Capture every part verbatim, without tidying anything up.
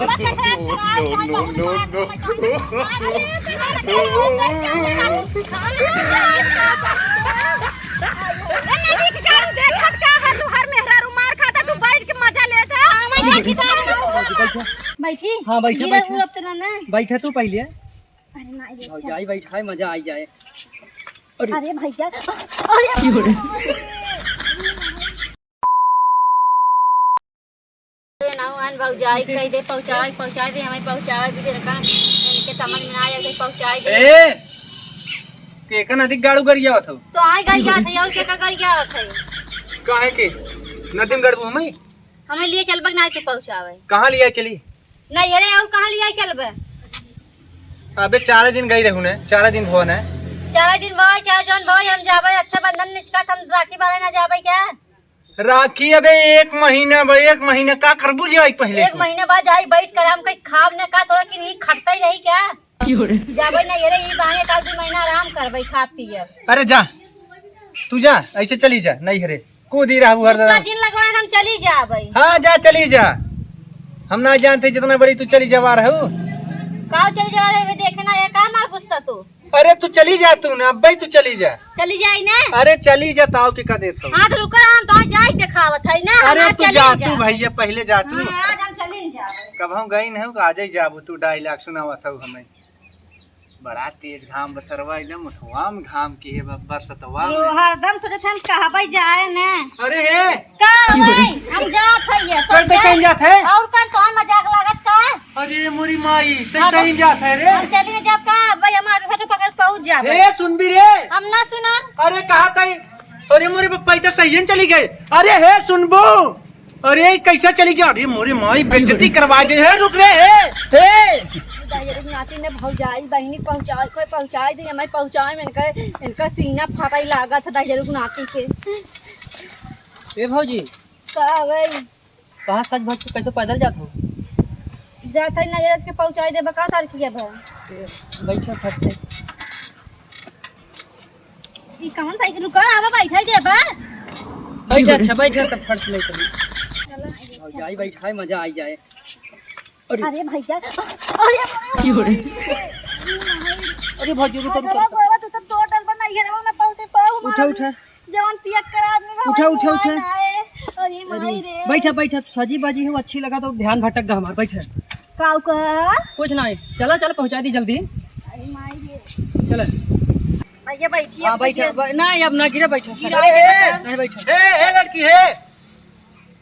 No, no, no, no। देखत का है, तू हर मेहरारू मार खाता, तू बैठ के मजा लेत है। बैठी? हाँ, बैठे, गिरा बैठे। उड़ब त ना, ना। बैठे तू पहिले। अरे ना, ये भौजाई बैठाए, मजा आई जाए। अरे। अरे भैया, अरे। अरे ना, आन भौजाई कह दे, पहुँचाए, पहुँचाए दे, हमें पहुँचाए भी दे, रखा। इनके समझ में ना आया कि पहुँचाए दे। ए, के का नदी गाड़ू गरियावत हो? तो आए गरियावत है, और के का गरियावत है? काहे के? नदी में गड़बू हमें? हमें लिए चलबक ना के पहुँचावे। कहाँ लिया चली? नहीं, अरे, और कहाँ लिया चलबे? अबे, चार दिन गई रहू ने, चार दिन भवन है। चार दिन भवन, चार जौन भवन, हम जाबे, रक्षाबंधन निचका, हम राखी बांधे ना जाबे क्या? राखी अबे एक महीना बा, एक महीना का करबू जाई पहिले एक तू? महीना बाद जाई बैठ कर हम कहीं खाब न का तोरा कि नहीं खटता ही रही क्या? क्यों रे? जाबे नहीं रे, ई बहाने का दू महीना आराम करबे खा पिए। अरे जा, तू जा, ऐसे चली जा, नहीं रे, कूदी रहू हर गुस्सा दम। जिन लगवा हम चली जाबे। हाँ जा, चली जा, हम ना जानते जितना बड़ी तू चली जावा रहू। का चली जावा रहे, देखे ना ये का मार गुस्सा तू? अरे तू चली जा तू ना, अब्बे तू चली जा। चली जाई ना? अरे चली जा, ताऊ के का देत हो? हाँ, तो रुको, हम तो जाई देखावत है ना, अरे हमार तू चली जा जा। तू भैया, पहिले जा तू। हाँ, आज हम चली जा। कब हम गई नहीं हो, आज ही जाबू तू, डायलॉग सुनावत हो हमें। बड़ा तेज घाम बसरवा, एकदम उठवा में घाम की है बब्बर सतवा में। रो, हरदम सोचत हम कहबै जाए ने। अरे हे, का भाई, हम जात है ये, चल, तो समझे? सही जात है। और कौन तो मजाक लागत का? अरे मोरी माई, तै अब सही जात है रे। हम चली न जाब का? भाई, हमार ऑटो पकड़ पहुंच जाब। हे, सुनबी रे। हम ना सुनब। अरे, कहा तै? अरे मोरे पप्पा, इधर सही चली गए। अरे हे, सुनबू? अरे, कैसा चली जा? अरे मोरे माई, बेइज्जती करवा गई है। रुक रे, हे, हे। दहिजरू नाती ने भौजाई बहिनी पहुंचाई, कोई पहुंचाई दे, हमें पहुंचाए में इनका, इनका सीना फाटाई लागत है दहिजरू नाती के। ए भौजी। का भाई? कहाँ सज भज के कैसे पैदल जात हो? जात है नजर के पहुँचाई देबा का सार किया भा? ए, बैठे फट से। ई कौन सा, रुका, आवा बैठाई देबा। बैठे, अच्छा बैठे तब फट से नहीं चली। चला। और जाई बैठाए, मजा आई जाए। अरे। अरे भैया, अरे। अरे भौजी, रुको, रुको, अरे रुको। बाबा, तू तो दो डल बनाई है, ना पहुँचे पाऊ उठा, मार। उठा। जवन पियक्कड़ आदमी बा, उठा, वही उठा, उठा। ना है। अरे माई रे। बैठा, बैठा, सजी बाजी हो, अच्छी लगा तो ध्यान भटक गा हमार, बैठा। काऊ कहा? कुछ ना है, चला, चला, पहुँचा दी जल्दी। अरे माई रे। चला। भैया बैठी, हाँ, अब बैठा, बैठिए। ब-, नहीं, अब ना गिरे, बैठा, सर। गिरा नहीं, बैठा। ए, ए, लड़की है।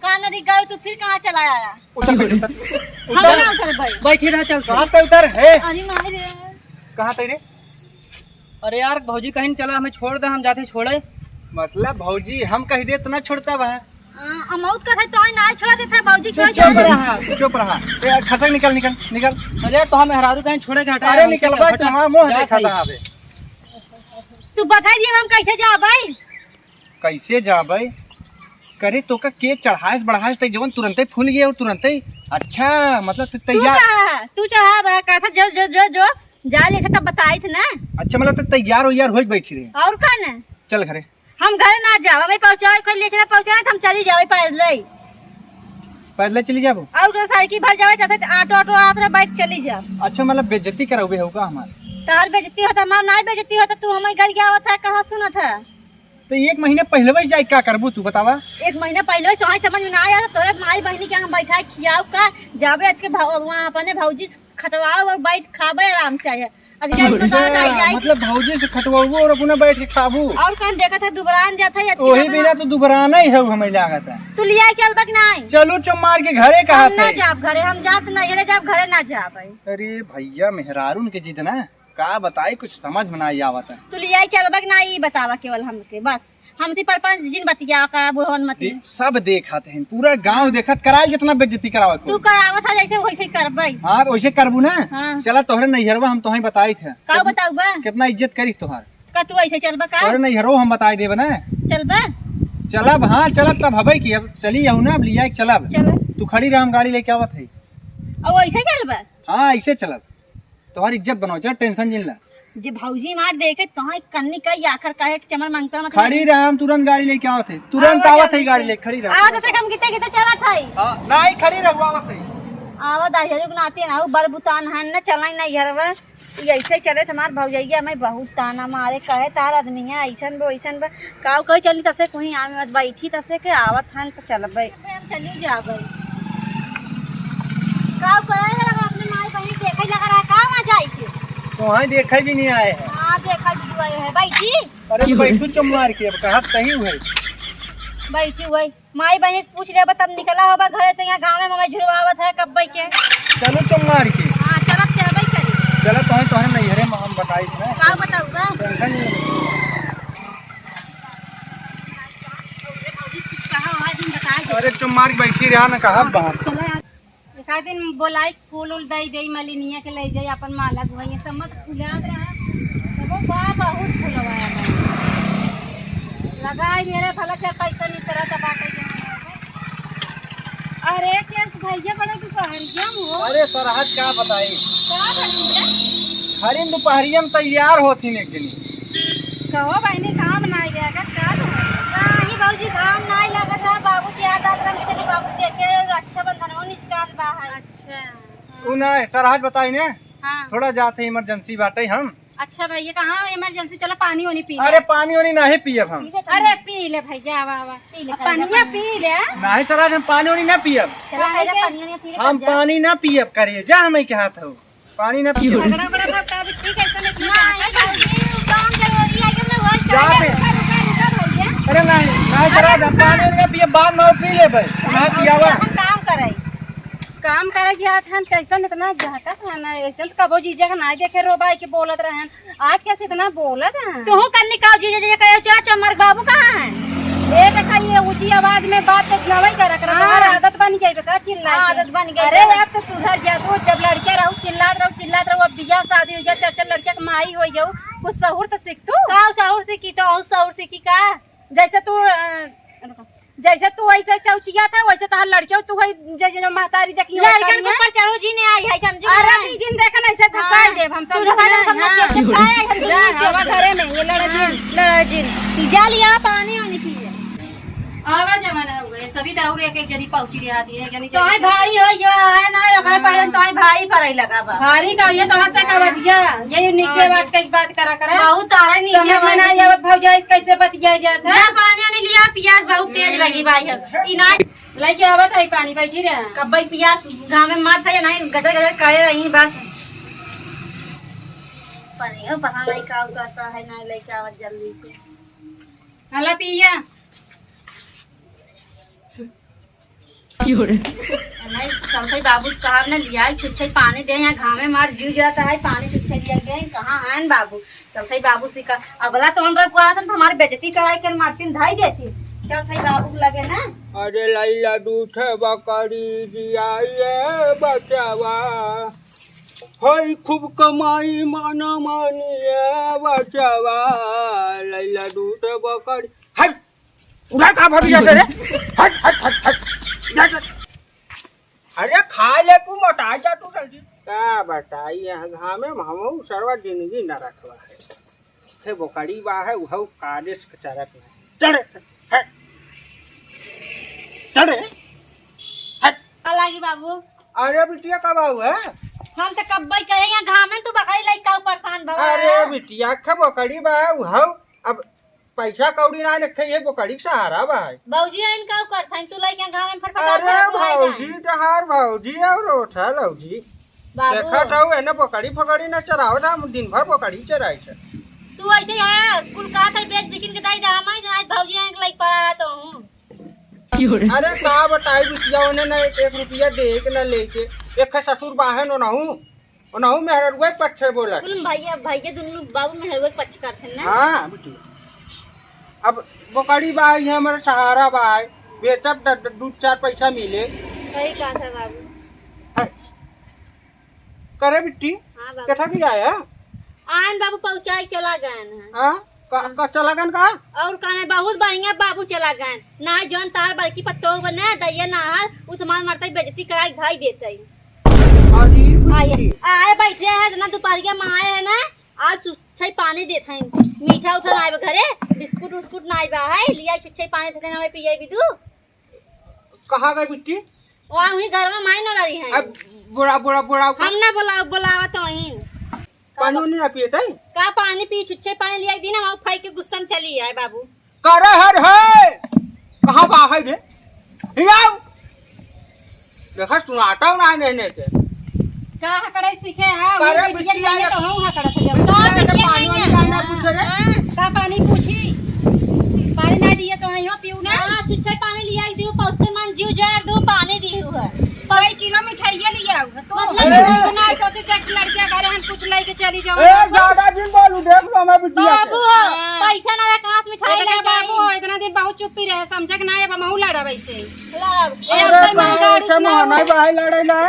कहाँ नदी गए तू, फिर कहाँ चला आया? उतर, उतर। हम ना उतर भाई। बैठे रह, चल। कहाँ पे उतर है? अरे माई रे। कहाँ पे रे? अरे यार, भौजी कहीं चला, हमें छोड़ दे, हम जाते छोड़े। मतलब भौजी हम कह दे तो ना छोड़ता बा? आ, अमौत का था तो ना छोड़ देता भौजी, तू छोड़ चुप दे। रहा, तू चुप रहा। ए, खसक निकल, निकल, निकल। अरे तो हम मेहरारू कहीं छोड़े के हटा, अरे हमसे निकल क्या भाई, हटा? तुम्हारा मुंह क्या देखा सही? था अबे। तू बताई दिए हम कैसे जा भाई? कैसे जाबे? करे तोका के चढ़ाएस बढ़ाएस तै जवन तुरंते फूल गए और तुरंते अच्छा, मतलब तू तू तैयार। कहा है? तू चढ़ा बा, कहा था जो, जो, जो, जो, जा लेके तब बताई थे ना। अच्छा, मतलब तू तैयार हो यार, हो बैठी रहे। और का ना? चल घरे। हम घरे ना जाब, हमें पहुँचाए, कोई ले चला पहुँचाए, तो हम चली जाबे पैदल ही। पैदल चली जाबो? और कोई साइकिल भर जाबे, जैसे ऑटो, ऑटो आत रहे, बैठ चली जाब। अच्छा, मतलब बेइज्जती करावे हो का हमार? तोहर बेइज्जती होता, हमार ना बेइज्जती होता, तू हमें घर के आवत है, कहाँ सुनत है? तो एक महीना पहले से जाए का करबू तू बतावा? एक महीना पहले से तोहरे समझ में ना आया, तो तोरे माई बहनी के हम बैठा खियाऊ का, जाबे आज के भौ-, वहाँ अपने भौजी से खटवाओ और बैठ खाबे आराम से आए। आज जाई बताओ ना, अच्छा, जाई। मतलब भौजी से खटवाबू और अपना बैठ के खाबू? और कौन देखत है दुबरान जात है आज के वही जमाना। बिना तो दुबराना ही है हमें लागत है। तू लिया चलबक नहीं? चलो चुप मार के घरे कहा हम ना थे। जाब घरे, हम जात नहीं, अरे जाब घरे ना जाब। अरे भैया मेहरारून के जिद ना। का बताई, कुछ समझ में ना आवत है। तू लियाई चलबा कि ना, ई बतावा केवल हमके, बस। हमसे परपंच जिन बतिया करा, बुढ़वन मती। दे-, सब देखत हैं, पूरा गांव देखत, कराई जितना बेइज्जती करावा को। तू करावत है जैसे वैसे ही करबई। हाँ, तो वैसे करबू ना। हाँ। चला तोहरे नैहरवा हम तोहे बताई थे। का कित-, बताऊ बा? कितना इज्जत करी तोहार। का तू ऐसे चलबा का? तोहरे नैहरो हम बताई देब ना। चलबा? चलब, हाँ, चलब तब हबे की, अब चली जाऊ ना, अब लिया के चलब। चल। तू खड़ी रह, हम गाड़ी लेके आवत है। और वैसे चलबा? हाँ, ऐसे चलब। तोहार इज्जत बनाओ, चल टेंशन जिन ला। जे भौजी मार देखे तोहे कन्नी का आखर कहे के चमर मांगता मत खड़ी रह, हम तुरंत गाड़ी लेके आवत है, तुरंत आवत आवत है जल्दी गाड़ी से। ले, खड़ी रह। आवत है, हम किते किते चलत है। हाँ, नहीं, खड़ी रह, आवत है। आवा दाहिजरू के नाते ना, उ बड़ बुतान है न, चलाई नैहरवा। ई ऐसे चले त हमार भौजैया हमें बहुत ताना मारे, कहे तार आदमिया ऐसन बा, वैसन बा। काऊ कही चली तब से कहीं आवे मत बैठी, तब से के आवत हन त चलबे। हम चली जाबे। काऊ करे लगा अपने माई बहिन देखे लगा रहा, का वहाँ जाई के? तो वहाँ देखे भी नहीं आए हैं। हाँ, देखा भी आए हैं। बैठी। अरे तो बैठू चुप मार के, अब कहा सही हुए। बैठी हुई। माई बहिन से पूछ लेबा तब निकला होबा घरे से, यहाँ घामे में हमें झुरवावत है कब्बई के। चलो चुप मार के। हाँ, चलत के हबई करी। चलो तोहे, तोहे नैहरे में हम बताई ना। का बताऊबा? टेंशन नहीं। कुछ कहा हुआ जिन बताए दे। अरे चुप मार के बैठी रहा ना, कहा बात। चलो यार। एक आध दिन बोलाई, फूल उल दई दई, मलिनिया के ले जाई, अपन माला गुहाई, सब मत फुलात रहा। तबो बा बहुत फुलवा है। लगाई दे रे, भला चार पैसा निसरा त बाटे के। अरे केस भैया, बड़े दुपहरिया में हो। अरे सरहज का बताई। का भइल रे? अरे दुपहरिया में तैयार होथिन एक जनी। कहो बहिनी, काम ना आइए, अगर का तो? नाही भौजी, घाम नाही लगत है, बाबूजी याद आत रहा, चली बाबू देखे, रक्षाबंधन हो निचकान बा है। अच्छा। उ ना है, सरहज बताई ने। हाँ। थोड़ा जात है, emergency बाटे हम। अच्छा भैया, कहाँ emergency? चलो पानी वानी पी ले। अरे पानी वानी नहीं पियब हम। अरे पी ले भैया, आवा, आवा। पी ले, अब पानिया पी ले। नहीं सरहज, हम पानी वानी ना पियब। चलो काहे पहले के? पानी वानी पी ले, हम जा। पानी ना पियब, करेजा हमें के हाथ हो। पानी ना पियो। झगड़ा बड़ा भक्ता अभी ठीक है, ऐसा नहीं नहीं, भौजी, उ काम जरूरी है कि हमने वही जाते। रुका, रुका, रुका, रुका भैया। अरे नहीं, नहीं, अरे सरहज, हम रुका। पानी ना पिए, बाद में और पी लेबे। ना पियावा। अपन काम करे। काम करे जी, हाथ हाथ कैसन इतना झटक है ना, ऐसे तो कबो जीजा का ना देखे रो भाई के बोलत रहन। आज कैसे इतना बोलत है? तू कन्नी का जीजा, जीजा करे, चला चमर बाबू कहाँ है? ए देखा, ये ऊंची आवाज में बात तो नवई करत रहे, हाँ। तुम्हारा आदत बन गई बे का चिल्लाए के? आदत बन गई अरे बे। अब तो सुधर जा तू, जब लड़के रहू चिल्लात रहू, चिल्लात रहू, अब बियाह शादी हो गया, चार चार लड़के के माई हो गयू, कुछ सहूर तो सीख तू। का सहूर सीखी तो, और सहूर सीखी का? जैसे तू, अ, जैसे तू ऐसे चौचिया था, वैसे तहार लड़के तू है, जे, जे, जो महतारी देखी लड़कन के ऊपर चढ़ो जी ने आई है, समझू अरे ना? ती जिन देखन ऐसे धसाई हाँ। देब हम, तू समझू धसाई ना? देब, समझ हाँ। चुप खाए, समझू जा, नीचे हवा उतर। घरे में, ये लड़ा हाँ, जिन। लड़ा जिन। जा लिया पानी वानी पी ले। आवा जमाना हुए, सभी तो और एक एक जनी पहुंची रही आती है, जनी तो आई जनी भारी हो गया है ना, ओकरे हाँ। पहले तो आई भारी पड़े लगा बा। भारी का ये तो हंसे का बच गया, ये नीचे हाँ। बाज के इस बात करा करा। बहुत तारा नीचे समझ में बाज नहीं आवत भौजाई, इस कैसे बतिया जात है? जा पानी वानी लिया, पियास बहुत तेज लगी भाई है। ई ना लेके आवत है पानी, बैठी रहे। कब्बई पियास घामे मरत है, नहीं गजर गजर करे रही बस। पानी हो, पता नहीं का करता है, नहीं लेके आवत जल्दी से। हला पिया। नहीं, चलते बाबू से कहा ने लिया, छुच्छे पानी दे, यहाँ घामे मार जीव जाता है, पानी छुच्छे लिया गए, कहाँ आन बाबू? चलते बाबू से कहा, अबला तो उन पर कुआ था, हमारे बेइज्जती कराई के मारतीन, धाई देती। चलते बाबू के लगे ना। अरे लैला दूध बकरी जिया ये बचावा, होई खूब कमाई माना मानी ये बचावा, लैला दूध बकरी। हट! उधर कहाँ भागी जाते रे? हट, हट, हट, हट। जा, जा। अरे खा ले तू, मोटा जा तू जल्दी। का बताई, यहाँ घामे में हमहू सरवा जिंदगी न रखवा है। हे बोकड़ी बा है, उहऊ कादेश के चरत नहीं। चढ़, हट। चढ़, हट। का लागी बाबू? अरे बिटिया, कब आऊ है? हम तो कब्बे कहे, यहाँ घामे में तू बकरी लइका परेशान भवा अरे है। बिटिया, खे बोकड़ी बा है, उहऊ। अब पैसा कौड़ी ना रखे, ये बोकड़ी के सहारा बा है। भौजी आइन का करत हइन, तू लइके गाँव में फटफटा अरे करत हइन भौजी, जाइन। तहार भौजी और ओठा लौजी। बाबू। देखत हऊ, एने बोकड़ी फोकड़ी ना चरावत, हम दिन भर बोकड़ी चराई छे। तू ऐसे ही है, कुल कहा था बेच बिकिन के दाई दे, हम आई आज भौजी आइन के लइके पड़ा है तो हूँ। अरे का बताई बिटिया, ओने ना एक, एक रुपया दे के ना लेके, एक ससुर बाहन ओनहू। ओनहू मेहररुआ के पक्षे बोलत। कुल भैया, भैया दुनू बाबू मेहररुआ के पक्ष करथन ना? हाँ, बिटिया। अब बोकड़ी बा, ये हमारा सहारा बा, बेचब त, त दू चार पैसा मिले। सही कहा था बाबू। हाँ। करे बिट्टी, हाँ बाबू। केठा भी आया? आन बाबू पहुँचाई चला गए हैं। हाँ? का, का चला गन का? और कहने बहुत बढ़िया बाबू चला गए। ना जौन तार बड़की पत्तो बने, दैया ना हर, उ तुम्हार मरते बेइज्जती कराई धाई देते। अरे आए, बिट्टी। आए बैठे हैं, इतना दोपहरिया में आए हैं ना, आज छुच्छे पानी देत हैं, मीठा उठा ना आए घरे, बिस्कुट उस्कुट ना आए बा है, लिया छुच्छे पानी देत हैं, हमें पिए भी दू। कहाँ गए बिट्टी? वहाँ वही घर में माई ना रही है। अब बोला, बोला, बोला। हम ना बोला, बोलावा तो वहीं। पानी उनी ना पिए ताई? का पानी पी, छुच्छे पानी लिया दिन हम फाई के गुस्सा में चली आए बाबू। करे हर है। कहाँ बा है रे? हियाव। देखा सुनाता ना रहने के। का हकड़े सीखे है? करे वही बिटिया बिटिया नहीं है। तो हम हकड़ा से जब। बिटिया का बिटिया पानी नहीं वानी है। लाना पूछे रे। हाँ। का पानी पूछी? पानी ना दिए तो है हो पीऊ ना। हाँ, छुच्छे पानी लिया दियो, पौते मन जीव जार दो, पानी दियो है। कई किलो मिठाइया लिया हुआ। तो मतलब हम ना सोचे चट लड़किया घरे हम कुछ लेके चली जाओ। ए, ज्यादा दिन बोलू, देख लो मैं बिटिया के। बाबू, हाँ। पैसा ना रहे, कहाँ से मिठाई ए, लेके बाबू, आई? इतना दिन बहुत चुप्पी रहे, समझक ना, अब हमहू लड़ा वैसे। लड़ब। ए, अरे, अब तो मैं बाबू, गाड़ी से से ना मोहनाई बाहर लड़े ना।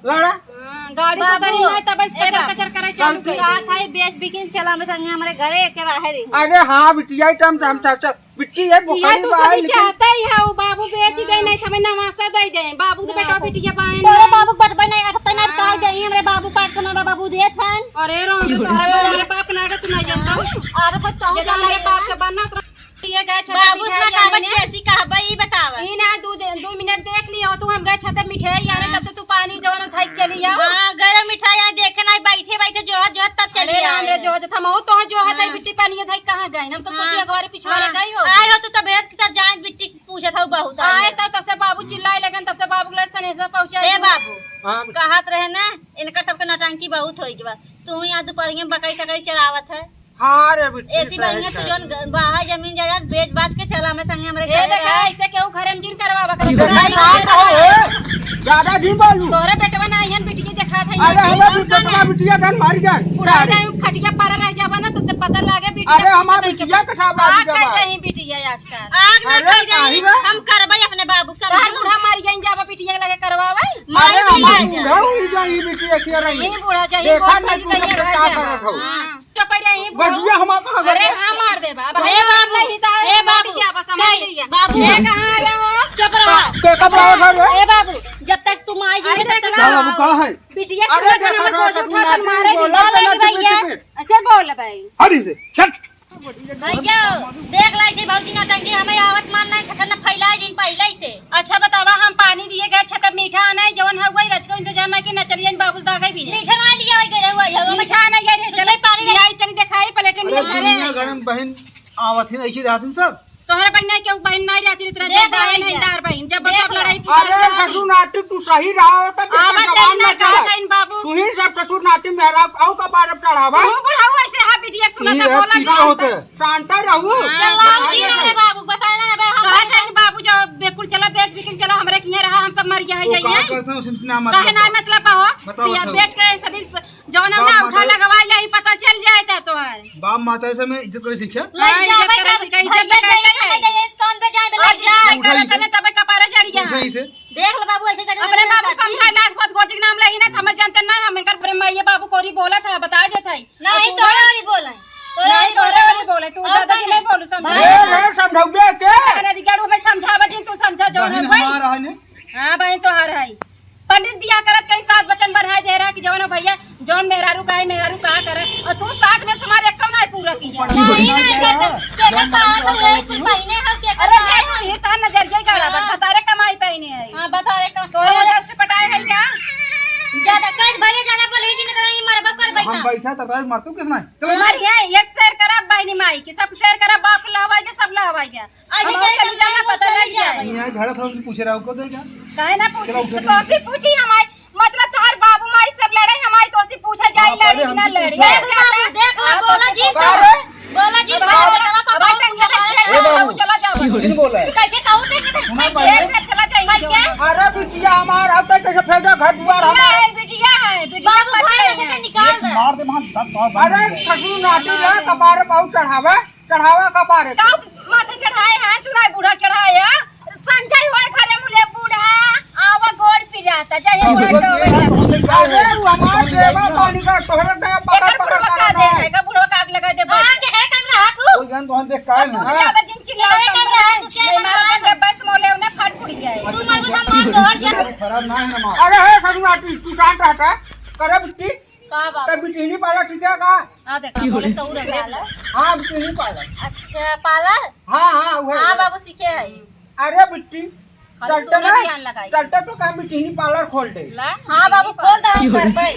लड़ा। हाँ, गाड़ी से बाबू, उतरी ना, तब ऐसे ए कचर बाबू, कचर करे चालू कर कहा दी। था, ये बेच बिकिन चला, मैं संगे हमारे घरे एक राहे रही। अरे हाँ, बिटिया, टम, टम, चल, चल। बिट्टी, ये इहे बोकरी तू बाहर सभी निकल। चाहते ही है, वो बाबू बेच गए, नहीं तो हमें नवासा दे दे। बाबू तो बेटा हाँ। बिटिया पाए तोरे ना। बाबू के बटबे नहीं, अटते ना, हाँ। ताई दे, हमरे बाबू काट के हमारा बाबू देत हन। अरे राम रे, तोहरा तो हमारे बाप के नाते तू नहीं जानता। अरे, कोई कहूँ ये तो का हमारे नहीं बाप है। के बनना तो ये गए छतर बाबू से मिठाई ना आने कहबे, ने। कैसी कहबे, ई बतावा। ई ना, दू दे-, दू मिनट देख लियो, तू हम गए छतर मिठाई आने, हाँ। तब से तू पानी जवन उठाई चली जाओ। हाँ, गरम मिठाई आने देखे ना, बैठे बैठे जोहत जोहत तब चली अरे राम रे, आए। जोहत हम तो जोहत है, हाँ। बिट्टी पानी ये धाई कहाँ गए? हम तो हाँ। सोची अगवारे पिछवारे हाँ। गई हो। आए हो तू तब भेद की तब जाए बिट्टी पूछत हूँ बहुत आए आए। तो तब से बाबू चिल्लाए लगन, तब से बाबू के लसन ऐसा पहुँचा ए दियो। बाबू, हाँ। कहत रहे ना, इनका सबके नौटंकी बहुत होई के बा। तू यहाँ दोपहरिया में बकरी तकरी चरावत है। हाँ रे बिट्टी, ऐसी सही बात है। तू जौन ग-, बाहर जमीन जायदाद बेच बाच के चला, मैं संगे हमरे ए घरे देखा, रह। ऐसे केहू घरे में जिन करवावा करत अरे है। ना हो, ए, ज्यादा जिन बोलू। तोरे बेटवा ना आइहन बिटिया देखा था अरे इनके। हमें भी बेटवा बिटिया गन मारी गन। बुढ़ा जाए, खटिया पर रह जावा ना, तो ते पता लागे बिटिया अरे पूछे हमार नहीं के बिटिया के साथ बात आग का करवा। कहीं बिटिया आजकल। आग ना अरे खाई जाई, काहे रे? हम करबै अपने बाबू के तोहर समझू। बूढ़ा मर जाइन जाबा बिटिया लगे करवावे। माई अरे भी हमार आ जा। बूढ़ा हुई जाई बिटिया के रही। यही बूढ़ा चाहिए, देखा बहुत ना मर तू जाइए, सब आ का जा। करत हो। हाँ। चुप रही, बूढ़ा। बजिया हमार कहाँ अरे गए? हाँ, मार देबा। अब ए हम बाबू, नहीं था, ए मार बाबू, जाबा, समझ ए लिया। बाबू। ए कहाँ आया हो? चुप रहा। के कब रहा था रे? ए बाबू, जब तक तुम आई अरे जाओ, तब देख तक लो। का बाबू, कहाँ है? बिटिया अरे सुनत देखा हमें ना, गोजी ससुर उठा कर नाती मारे बोला बिटिया। तो ना भैया। तुम ऐसे बोल भाई। हट इसे, हट। भैया, देख लाई थी भौजी नौटंकी, हमें आवत मान नहीं, छछन न फैलाए दिन पहले ही से। अच्छा बतावा, हम पानी दिए गए, छतर मीठा आना है, जवन है वही रचको इंतजाम ना कि न चलिए बाबूस दा गए भी नहीं। मीठा ना लिया गए रहुआ, ये हमें मीठा आना गए रे, छुच्छे चलो, पानी ले। लाई चली दिखाई प्लेट में अरे निकाल रहे। दुनिया घर में बहन आवत ही नहीं, ऐसी रहत ही सब। तोहरे बहिन नहीं, केहू बहिन नहीं रहती, इतना देख जब दाई रही नहीं है। दार बहिन, जब देख बच्चा लड़ाई रही। अरे ससुर नाती तू सही रहा होता, तो आवाज जवान नहीं ना ना कहा चला। था इन बाबू। तू ही सब ससुर नाती मेहरा, आऊ का बार अब चढ़ावा। तू बुढ़ाऊ ऐसे हा बिटिया सुना ई था, है, बोला पीछे जा। होते। शांता रहू। हाँ। चला, जी ना रे बाबू, बताए ना रे, हम कहा था इन बाबू, जब बेकुल चला, बेच बिकिन चला, हमरे किए रहा, हम सब मर गया है, वो का जाइए। करते हैं, उसी से ना मतलब काहे ना बा। मतलब हो? बताओ, कि अब बताओ। बेच के सभी स-, जौन बाप ना उठा माता लगवा ले, ई पता चल जाए ता तोहर। बाप माता से में इज्जत करे सीखे। हाँ, इज्जत करे सीखे, इज्जत करे सीखे। कौन पे जाए, बेटा, आज जा। इज्जत करे तने तबे कपारे चढ़िया। उठे इसे। देख लो बाबू, ऐसे गजब अपने गजब बाबू करती। समझाए, लाश बहुत गोजी के नाम लेही ना, हमें जानते ना, हम इनकर प्रेम माई बाबू कोरी बोला था, बता दे था। नहीं, और तू तोरे ना वाली बोले। तोरे नहीं, वाली तोरे बोले। वाली बोले, तू और ज्यादा कौन नहीं है? बोलू, समझा। ए, रे, समझौबे के? अरे, दिगाड़ू में समझावा जिन, तू समझा, जौन बहन है भाई। हमारा है ने। हाँ, बहन तोहार है। पंडित बियाह करत कहीं सात वचन बढ़ाए दे रहा कि जवन हो भैया, जौन मेहरारू का है, मेहरारू का करे। और तू साठ में से हमारे एक कौन है पूरा किया? पंडित नहीं, नहीं, नहीं, नहीं, नहीं, नहीं, जौन मांगे तू वही कुल तू। पहिने हो, के अरे, करे नहीं, हो? तू ये तार नजरिया ही गाड़ा, बस हाँ। बता रे कमाई पहिने है। हाँ, बता रे का-, तोरे अरे। दस पटाए है क्या? ज्यादा कह भैया, ज्यादा बोले कि नहीं तो ये मरबा कर बैठा। हम बैठा तो राज मारतू किस नहीं? चलो। हमारी है, ये शेयर करा बहनी माई की, सब शेयर करा, बाप के लहवाई दे, सब लहवाई दे। आज हम कहीं चली जाना, पता चली नहीं जाए। जाए। यहाँ झड़त हो, पूछे रहो, को देगा? काहे ना पूछी? चलो, उठो। तो तोसी पूछी हमारी, मतलब तोहर बाबू माई सब लड़े, हमारी तोसी पूछा जाए, हाँ, पहले लड़ी कि ना हमसे लड़ी? पूछो। देख लो, देख लो, हाँ, बोला तो जी, अरे! बोला जी, अब बाबू, अब बाबू, अब बाबू, टंगा बाबू, ए बाबू, बाबू, चला जाओ। किन बोला है? कैसे कहूँ, कैसे सुना भाई, पहले। एक मिनट चला जाएंगे भाई, जो क्या? है। अरे बिटिया हमार, अब तक कैसे फेंका घर दुआर बिटिया हमार? है, बिटिया है, बिटिया बाबू, पकड़े भाई, हैं। कैसे निकाल ये दे? मार दे, मार, दम, दम, दम, अरे दम। ससुर नाती रे, कपारे पाऊ चढ़ावे। चढ़ावा कपारे। का माथे चढ़ाए हैं, सुनाई बूढ़ा चढ़ाए हैं। संजय होए घरे मुले बूढ़ा, आवा गोड़ पिराता, जाए बूढ़ा तो होए लगा। अरे, वो हमार देवा पानी का तोहरे दया पकड़, एकर पकड़, बुढ़वा का पकड़, दे पकड़। रहेगा, बुढ़वा का आग लगा दे, बोल। हाँ, के है कम रहा तू? कोई गन तोहन देख काहे तू ना? ज्यादा जिन चिल्लाओ, ये कम रहा तू, क्या ये कम मारो रहा के तू? बस मोले उन्हें फट फुट जाए। तू मार, हम मार दो, और क्या? अरे, खराब ना है ना मार। अरे, हे सरुआती, तू शांत रहता। करे बिट्टी। का बाबू? ते बिटिहनी पाला सीखे का? हाँ, देखा, बोले सौर है। पाला? हाँ, बिटिहनी पाला। अच्छा, पार्लर? हाँ, हाँ, उहे, हाँ, उहे। बाबू सीखे है। अरे बिट्टी, और चलते सुनो ना, ध्यान लगाई। चलते तो काम बिटिनी पार्लर खोल दे। ला। हाँ बाबू, खोल दे, हम करबे।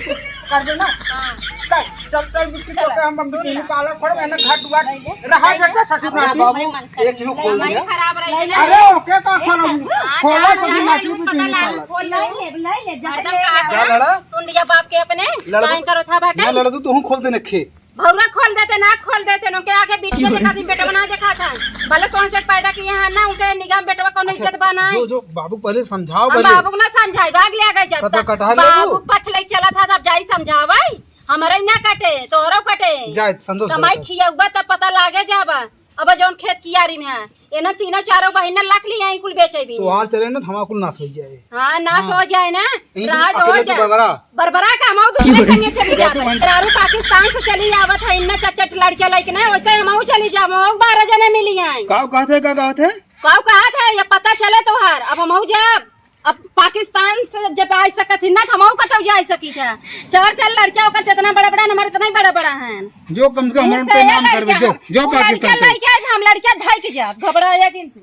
कर दे ना। हाँ। चल, चल, चल, बिटिनी चल, तो काम हम सुन बिटिनी ला। पार्लर खोल, मैंने घर दुआर ले ले। रहा ले ले। बेटा ससुर अपना नाती। बाबू, एक ही खोल हमारी दिया। खराब रही है। अरे, ओके, तो खोल, हाँ, खोलो, जा, ससुर जा, नाती लूट पता बिटिनी ना, पार्लर। खोल ले। ले ले, ले ले, जब हरदम ले कहा ले। क्या लड़ा? सुन लिया बाप के अपने, लड़ा तो काहे करो था बेटा? ना लड़ा तो तू खोल दे नखे। भौरा खोल देते ना, खोल देते ना, उनके आगे बिटिया देखा थी, बेटवा ना देखा था। भले कौन से पैदा किए हैं ना, उनके निगाह में बेटवा कौनो अच्छा, इज्जत बा ना। जो, जो बाबू पहले समझाओ हम पहले। बाबू को ना समझाई, भाग ले आ गए जब तब तो तक। कटहा ले बाबू तू। पछ ले चला था, तब जाई समझावाई। हमारे ना कटे, तोहरो कटे। जाए, संतोष कमाई करो। खियौबा तब पता लागे जाबा। अब जौन खेत कियारी में है, एना तीनों चारों बहिन ना लक लिया, कुल बेचे भी। तोहार चले ना, हमारा कुल नाश हो जाए। हाँ, नाश हाँ। हो जाए ना, इनकी राज हो अकेले तो जाए। बरबरा। बरबरा का हम दूसरे संगे चली जाबे। दारू पाकिस्तान से चली आवत है, इन्ना चट चट लड़के लइके ना, वैसे हम चली जाबे, बारह जने मिली हैं। काऊ कहत है, का कहत है? काऊ कहत है, ये पता चले तोहार, अब हम जाब। अब पाकिस्तान से जब आ सकत ही ना, तो हम कतौ जा सकी था। चार चार लड़के ओकर जितना बड़ा बड़ा, हमारे इतना ही बड़ा बड़ा हैं। जो कम से कम हमारे इनसे नाम ये करबे, लड़के जो, हैं। जो वो लड़के पाकिस्तान के। लइके हम लड़के धइ के जाब, घबराया जिन से।